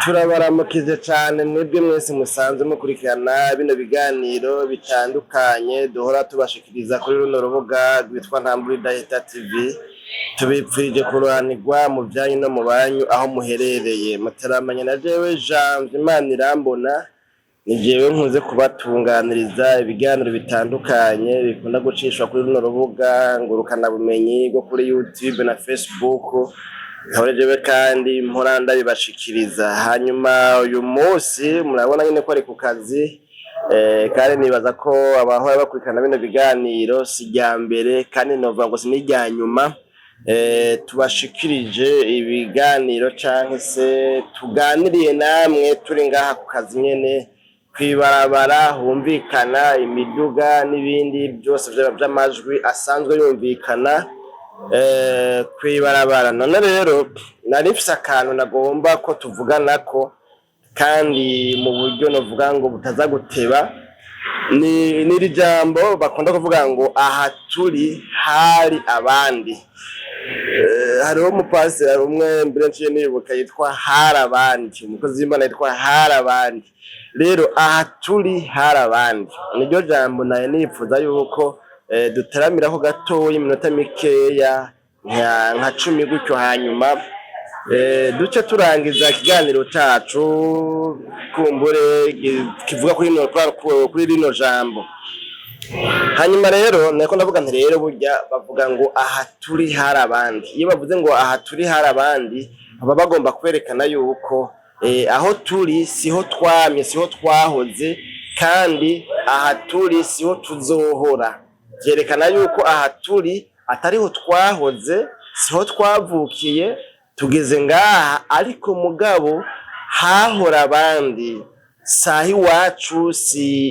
Turabaramukije cane mwebwe mwese musanzwe mukurikirana bino biganiro bitandukanye duhora tubashikiriza kuri runo rubuga rwitwa Ntambura Idahita TV. Tubipfurije kuroranirwa mu vyanyu no mu banyu aho muherereye. Muteramanye na jewe Janvier Manirambona, ni jewe nkunze kubatunganiriza ibiganiro bitandukanye bikunda gucishwa kuri runo rubuga ngurukanabumenyi rwo kuri YouTube na Facebook. Nkaba jewe kandi mpora ndabibashikiriza. Hanyuma uyu munsi murabona nyene ko ari ku kazi, kandi nibaza ko abahora bakurikirana bino biganiro si irya mbere kandi novuga ngo si n'irya nyuma tubashikirije ibiganiro canke se tuganiriye namwe turi ngaha ku kazi nyene, kw'ibarabara humvikana imiduga n'ibindi byose vy'amajwi asanzwe yumvikana kw'ibarabara. None rero nari mfise akantu nagomba ko tuvuganako kandi mu buryo novuga ngo butaza guteba. Ni n'iri jambo bakunda kuvuga ngo aha turi hari abandi. Hariho umupasiteri umwe mbere nciye nibuka yitwa hari abandi, umukozi w'Imana yitwa hari abandi. Rero aha turi hari abandi niryo jambo naye nipfuza yuko duteramirako gatoya iminota mikeya nka 10 gutyo, hanyuma duce turangiza ikiganiro cacu kumbure kivuga kuri rino jambo. Hanyuma rero nako ndavuga nti rero burya bavuga ngo aha turi hari abandi. Iyo bavuze ngo aha turi hari abandi, baba bagomba kwerekana yuko aho turi siho twamye, siho twahoze, kandi aha turi siho tuzohora. Vyerekana yuko aha turi atariho twahoze, siho twavukiye, tugeze ngaha ariko mugabo hahora abandi. Saha iwacu si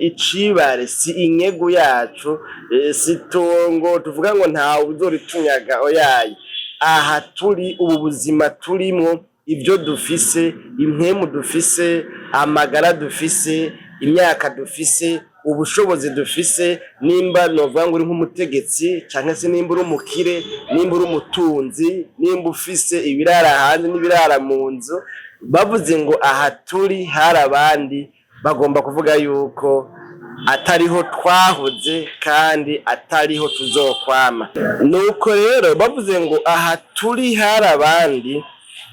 icibare, si inyegu yacu, si itongo tuvuga ngo ntawe uzoritunyaga, oyaye. Aha turi, ubu buzima turimwo, ibyo dufise, impwemu dufise, amagara dufise, imyaka dufise, ubushobozi dufise, nimba novuga ngo uri nk'umutegetsi canke se nimba uri umukire, nimba uri umutunzi, nimba ufise ibirara hanze n'ibirara mu nzu, bavuze ngo aha turi hari abandi, bagomba kuvuga yuko atariho twahoze kandi atariho tuzokwama. Nuko rero bavuze ngo aha turi hari abandi,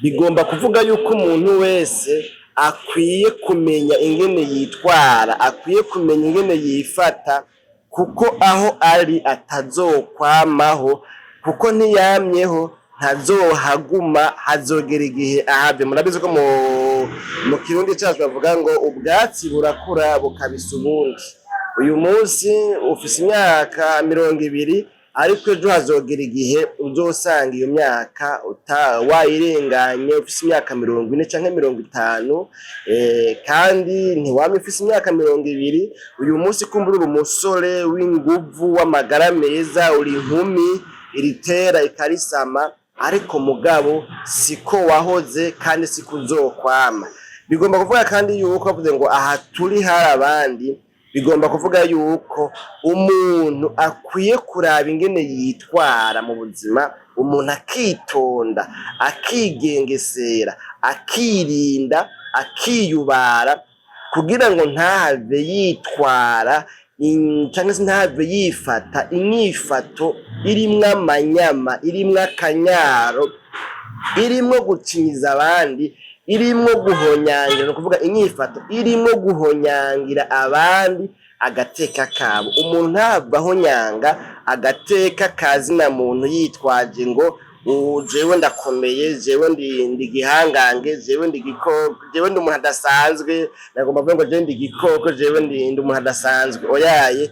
bigomba kuvuga yuko umuntu wese akwiye kumenya ingene yitwara, akwiye kumenya ingene yifata, kuko aho ari atazokwamaho, kuko ntiyamyeho, ntazohaguma, hazogera igihe ahave. Murabizi ko mu Kirundi cacu bavuga ngo ubwatsi burakura bukabisa ubundi. Uyu munsi ufise imyaka 20, ariko ejo hazogera igihe uzosanga iyo myaka wayirenganye, ufise imyaka 40 canke 50, kandi ntiwama ufise imyaka 20. Uyu munsi kumbura uri umusore w'inguvu, w'amagara meza, uri inkumi iritera ikarisama, ariko mugabo siko wahoze kandi siko uzokwama. Bigomba kuvuga kandi yuko bavuze ngo aha turi hari abandi, bigomba kuvuga yuko umuntu akwiye kuraba ingene yitwara mu buzima, umuntu akitonda, akigengesera, akirinda, akiyubara, kugira ngo ntahave yitwara canke se ntahave yifata inyifato irimwo amanyama, irimwo akanyaro, irimwo gucinyiza abandi, irimwo guhonyangira, ni ukuvuga inyifato irimwo guhonyangira abandi agateka kabo. Umuntu ntahave ahonyanga agateka ka zina muntu yitwaje ngo jewe ndakomeye, jewe ndi igihangange, jewe ndi igikoko, jewe ndi umuntu adasanzwe. Nagomba kuvuga ngo jewe ndi igikoko, jewe ndi umuntu adasanzwe, oyaye.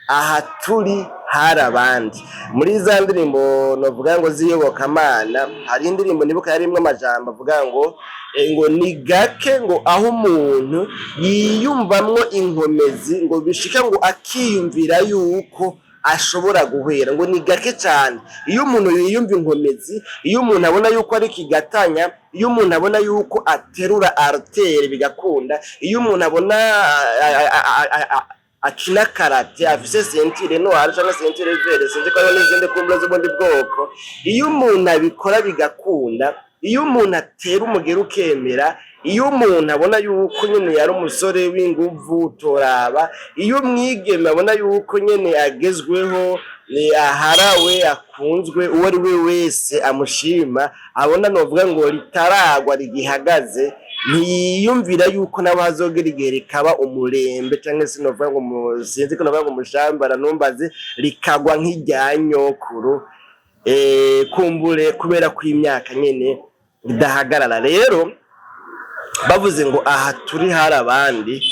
Aha turi hari abandi. Muri za ndirimbo novuga ngo z'iyobokamana, hari indirimbo nibuka yarimwo amajambo avuga ngo ni gake ngo aho umuntu yiyumvamwo inkomezi ngo bishika ngo akiyumvira yuko ashobora guhera, ngo ni gake cane. Iyo umuntu yiyumva inkomezi, iyo umuntu abona yuko ari kigatanya, iyo umuntu abona yuko aterura haltères bigakunda, iyo umuntu abona akina karate, afise ceinture noire canke ceinture verte, sinzi ko hariho n'izindi kumbure z'ubundi bwoko, iyo umuntu abikora bigakunda. Iyo umuntu atera umugeri ukemera, iyo umuntu abona yuko nyene yari umusore w'inguvu toraba, iyo umwigeme abona yuko nyene agezweho, aharawe, akunzwe, uwo ari we wese amushima, abona novuga ngo ritaragwa rigihagaze, ntiyiyumvira yuko nabo hazogera igihe rikaba umurembe, canke se novuga ngo sinzi ko novuga ngo umushambara, ntumbaze, rikagwa nk'irya nyokuru, kumbure kubera ko imyaka nyene idahagarara. Rero bavuze ngo aha turi hari abandi,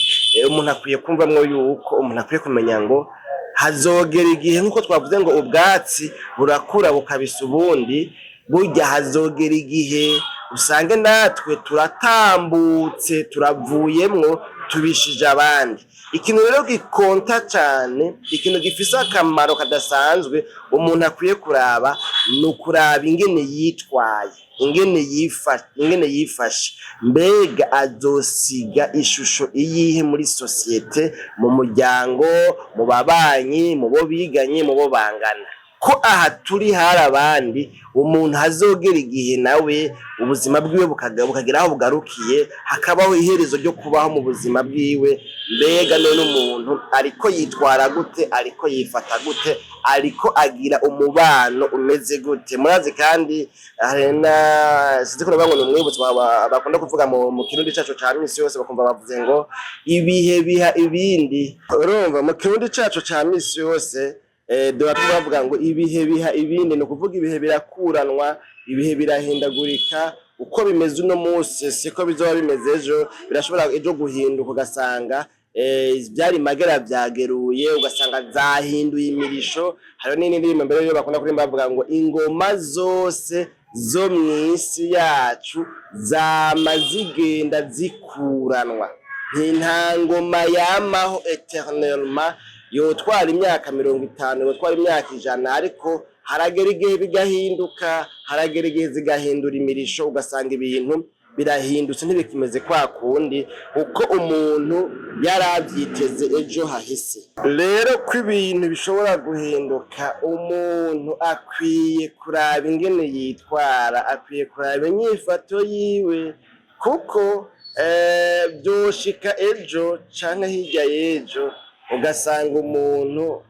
umuntu akwiye kumvamwo yuko umuntu akwiye kumenya ngo hazogera igihe, nk'uko twavuze ngo ubwatsi burakura bukabisa ubundi, burya hazogera igihe usange natwe turatambutse, turavuyemwo, tubishije abandi. Ikintu rero gikonta cane, ikintu gifise akamaro kadasanzwe umuntu akwiye kuraba, ni ukuraba ingene yitwaye, ingene yifashe. Mbega azosiga ishusho iyihe muri sosiyete, mu muryango, mu babanyi, mu bo biganye, mu bo bangana? Ko aha turi hari abandi, umuntu hazogera igihe nawe ubuzima bwiwe bukagera aho bugarukiye, hakabaho iherezo ryo kubaho mu buzima bwiwe. Mbega none umuntu ariko yitwara gute, ariko yifata gute, ariko agira umubano umeze gute? Murazi kandi hari na sinzi ko novuga ngo ni umwibutso bakunda kuvuga mu Kirundi cacu ca misi yose, bakumva bavuze ngo ibihe biha ibindi. Urumva mu Kirundi cacu ca misi yose dore bavuga ngo ibihe biha ibindi, ni ukuvuga ibihe birakuranwa, ibihe birahindagurika. Uko bimeze uno munsi siko bizoba bimeze ejo, birashobora ejo guhinduka, ugasanga vyari magera vyageruye, ugasanga zahinduye imirisho. Hariho n'indi ndirimbo mbere yo bakunda kuririmba bavuga ngo ingoma zose zo mw'isi yacu zama zigenda zikuranwa, nta ngoma yamaho éternellement. Yotwara imyaka 50, yotwara imyaka 100, ariko haragera igihe bigahinduka, haragera igihe zigahindura imirisho, ugasanga ibintu birahindutse, ntibikimeze kwa kundi uko umuntu yari avyiteze ejo hahise. Rero ko ibintu bishobora guhinduka, umuntu akwiye kuraba ingene yitwara, akwiye kuraba inyifato yiwe, kuko vyoshika ejo canke hirya y'ejo ugasanga umuntu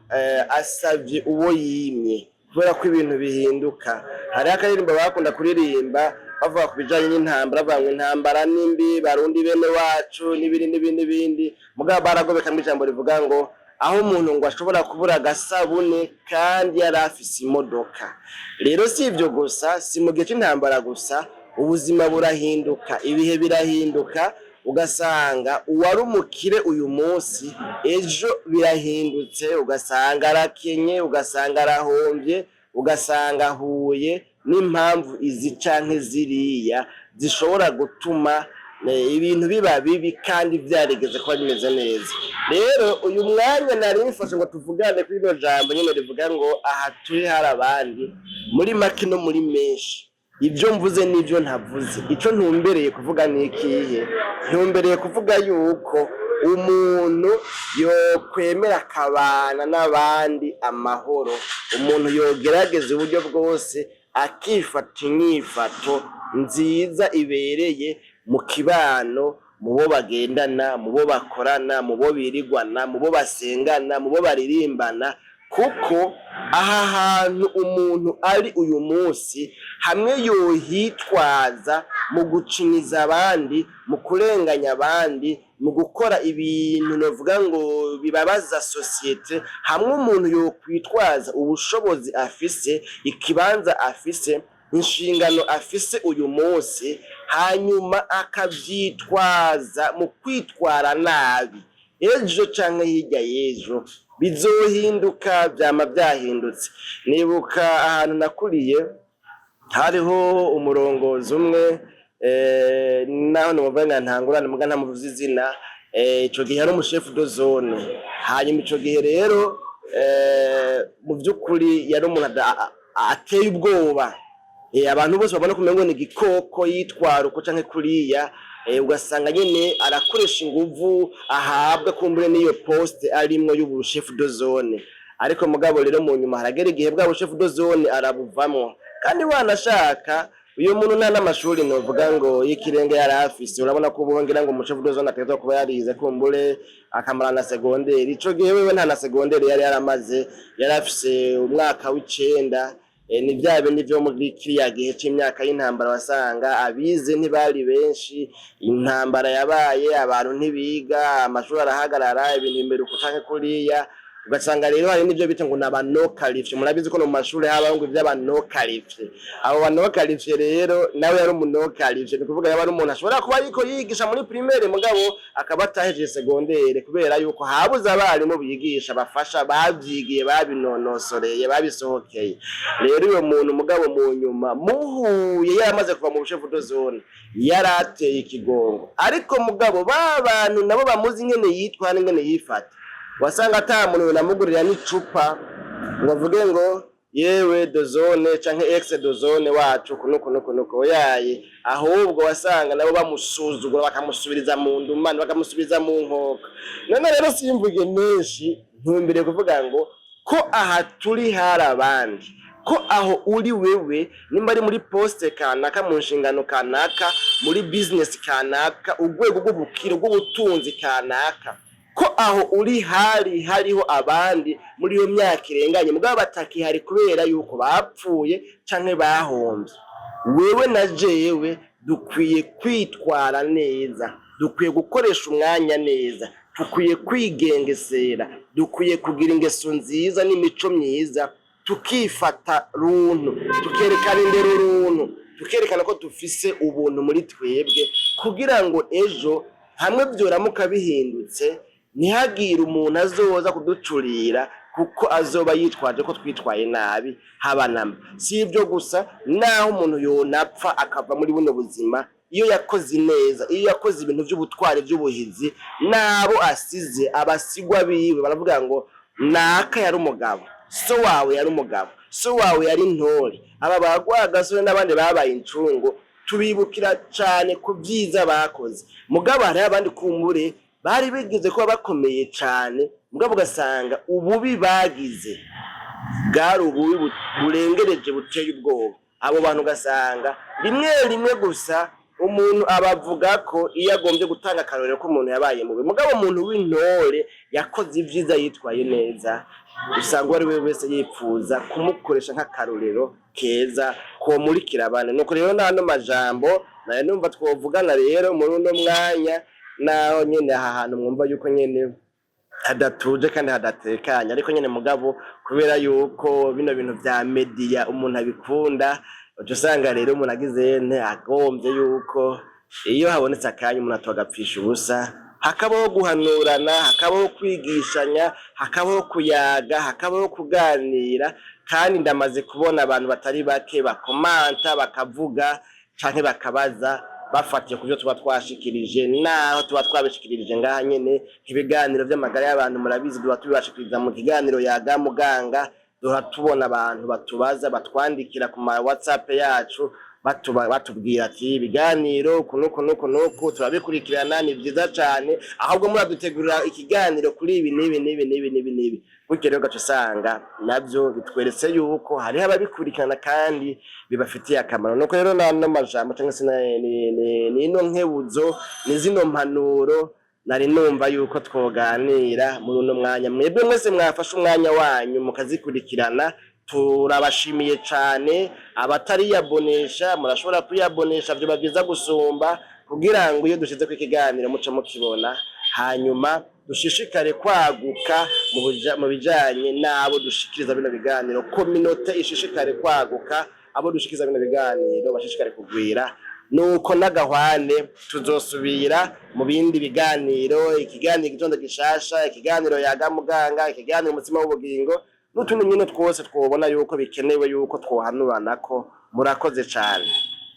asavye uwo yimye, kubera ko ibintu bihinduka. Hariho akaririmbo bakunda kuririmba bavuga ku bijanye n'intambara, bavuga ngo intambara nimbi Barundi bene wacu, n'ibindi n'ibindi n'ibindi, mugabo baragobekamwo ijambo rivuga ngo aho umuntu ngo ashobora kubura agasabune kandi yari afise imodoka. Rero si ivyo gusa, si mu gihe c'intambara gusa, ubuzima burahinduka, ibihe birahinduka, ugasanga uwari umukire uyu munsi ejo birahindutse, ugasanga arakenye, ugasanga arahomvye, ugasanga ahuye n'impamvu izi canke ziriya zishobora gutuma ibintu biba bibi kandi vyarigeze kuba bimeze neza. Rero uyu mwanya nari mfashe ngo tuvugane kuri rino jambo nyene rivuga ngo aha turi hari abandi, muri make no muri menshi, ibyo mvuze n'ibyo ntavuze, ico ntumbereye kuvuga ni ikihe? Ntumbereye kuvuga yuko umuntu yokwemera akabana n'abandi amahoro, umuntu yogerageza uburyo bwose akifata inyifato nziza ibereye mu kibano, mu bo bagendana, mu bo bakorana, mu bo birigwana, mu bo basengana, mu bo baririmbana, kuko aha hantu umuntu ari uyu munsi, hamwe yohitwaza mu gucinyiza abandi, mu kurenganya abandi, mu gukora ibintu novuga ngo bibabaza sosiyete, hamwe umuntu yokwitwaza ubushobozi afise, ikibanza afise, inshingano afise uyu munsi, hanyuma akavyitwaza mu kwitwara nabi, ejo canke hirya y'ejo bizohinduka, vyama vyahindutse. Nibuka ahantu nakuriye hariho umurongozi umwe, naho nomuvuga ngira ntangurane muga ntamuvuze izina. Ico gihe yari umu chef de zone. Hanyuma ico gihe rero mu vy'ukuri yari umuntu ateye ubwoba. Abantu bose babona ko umengo ni igikoko, yitwara uko canke kuriya, ugasanga nyene arakoresha inguvu ahabwa kumbure n'iyo poste arimwo y'ubu chef de zone. Ariko mugabo rero mu nyuma haragera igihe bwa bu chef de zone arabuvamwo, kandi wanashaka Uyu muntu nta n'amashuri novuga ngo y'ikirenga yari afise. Urabona ko ubu ngira ngo umu chef de zone ategerezwa kuba yarize, kumbure akamara na segonderi. Ico gihe wewe nta na segonderi yari yaramaze, yari afise umwaka w'icenda. Ni vya bindi vyo muri kiriya gihe c'imyaka y'intambara, wasanga abize ntibari benshi. Intambara yabaye, abantu ntibiga, amashuri arahagarara, ibintu imbere uku canke kuriya. Ugasanga rero hari n'ivyo bita ngo n'aba non qualifiés. Murabizi ko no mu mashuri habaho ngo ivy'aba non qualifiés. Abo ba non qualifiés rero, nawe yari umu non qualifié. Ni kuvuga yaba ari umuntu ashobora kuba ariko yigisha muri primaire, mugabo akaba atahejeje segondere, kubera yuko habuze abarimu bigisha bafasha, bavyigiye, babinonosoreye, babisohokeye. Rero uyo muntu, mugabo mu nyuma muhuye yaramaze kuva mu bu chef de zone, yarateye ikigongo. Ariko mugabo ba bantu nabo bamuzi ingene yitwa n'ingene yifata, wasanga ata muntu namugurira n'icupa ngo avuge ngo yewe de zone canke ex de zone wacu kunuku nuku nuku. Oyaye, ahubwo wasanga nabo bamusuzugura, bakamusubiriza mu ndumane, bakamusubiza mu nkoka. None rero simvuge menshi, ntumbere kuvuga ngo ko aha turi hari abandi, ko aho uri wewe, nimba ari muri poste kanaka, mu nshingano kanaka, muri business kanaka, urwego rw'ubukire, rw'ubutunzi kanaka, ko aho uri hari hariho abandi muri iyo myaka irenganye, mugabo batakihari kubera yuko bapfuye canke bahomvye. Wewe na jewe dukwiye kwitwara neza, dukwiye gukoresha umwanya neza, dukwiye kwigengesera, dukwiye kugira ingeso nziza n'imico myiza, tukifata runtu, tukerekana indero runtu, tukerekana ko dufise ubuntu muri twebwe, kugira ngo ejo hamwe vyoramuka bihindutse, ntihagire umuntu azoza kuducurira, kuko azoba yitwaje ko twitwaye nabi haba namba. Si ibyo gusa, naho umuntu yonapfa akava muri buno buzima, iyo yakoze neza, iyo yakoze ibintu by'ubutwari, by'ubuhizi, n'abo asize, abasigwa biwe baravuga ngo naka yari umugabo, so wawe yari umugabo, so wawe yari intore. Aba ba Gasore n'abandi babaye incungu, tubibukira cane ku vyiza bakoze. Mugabo hariho abandi kumbure bari bigeze kuba bakomeye cane, mugabo ugasanga ububi bagize bwari ububi burengereje, buteye ubwoba. Abo bantu ugasanga rimwe rimwe gusa umuntu abavuga ko iyo agombye gutanga akarorero ko umuntu yabaye mubi. Mugabo umuntu w'intore yakoze ivyiza, yitwaye neza, usanga uwo ari we wese yipfuza kumukoresha nk'akarorero keza komurikira abantu. Nuko rero n'ano majambo nayo numva twovugana rero muri uno mwanya, naho nyene aha hantu mwumva yuko nyene hadatuje kandi hadatekanye, ariko nyene mugabo kubera yuko bino bintu vya media umuntu abikunda, uca usanga rero umuntu agize nte agomvye yuko iyo habonetse akanya umuntu atogapfisha ubusa, hakabaho guhanurana, hakabaho kwigishanya, hakabaho kuyaga, hakabaho kuganira. Kandi ndamaze kubona abantu batari bake bakomanta, bakavuga canke bakabaza bafatiye ku byo tuba twashikirije, naho tuba twabishikirije ngaha nyene ibiganiro vy'amagara y'abantu. Murabizi, tuba tubibashikiriza mu kiganiro Yaga Muganga. Duhora tubona abantu batubaza, batwandikira ku ma WhatsApp yacu, batubwira ati ibiganiro kunuku nuku nuku turabikurikirana, ni vyiza cane, ahubwo muradutegurira ikiganiro kuri ibi n'ibi n'ibi n'ibi n'ibi n'ibi. Gutyo rero ugaca usanga navyo bitweretse yuko hariho ababikurikirana kandi bibafitiye akamaro. Nuko rero nano majambo canke se nino nkebuzo, ni zino mpanuro nari numva yuko twoganira muri uno mwanya. Mwebwe mwese mwafashe umwanya wanyu mukazikurikirana, turabashimiye cane. Abatariyabonesha, murashobora kwiyabonesha, vyoba vyiza gusumba, kugira ngo iyo dushizeko ikiganiro muce mukibona. Hanyuma dushishikare kwaguka mu bijanye n'abo dushikiriza bino biganiro, communauté ishishikare kwaguka, abo dushikiriza bino biganiro bashishikare kugwira. Nuko n'agahwane, tuzosubira mu bindi biganiro, ikiganiro Igitondo Gishasha, ikiganiro Yaga Muganga, ikiganiro Umutsima w'Ubugingo, n'utundi nyine twose twobona yuko bikenewe yuko twohanuranako. Murakoze cane.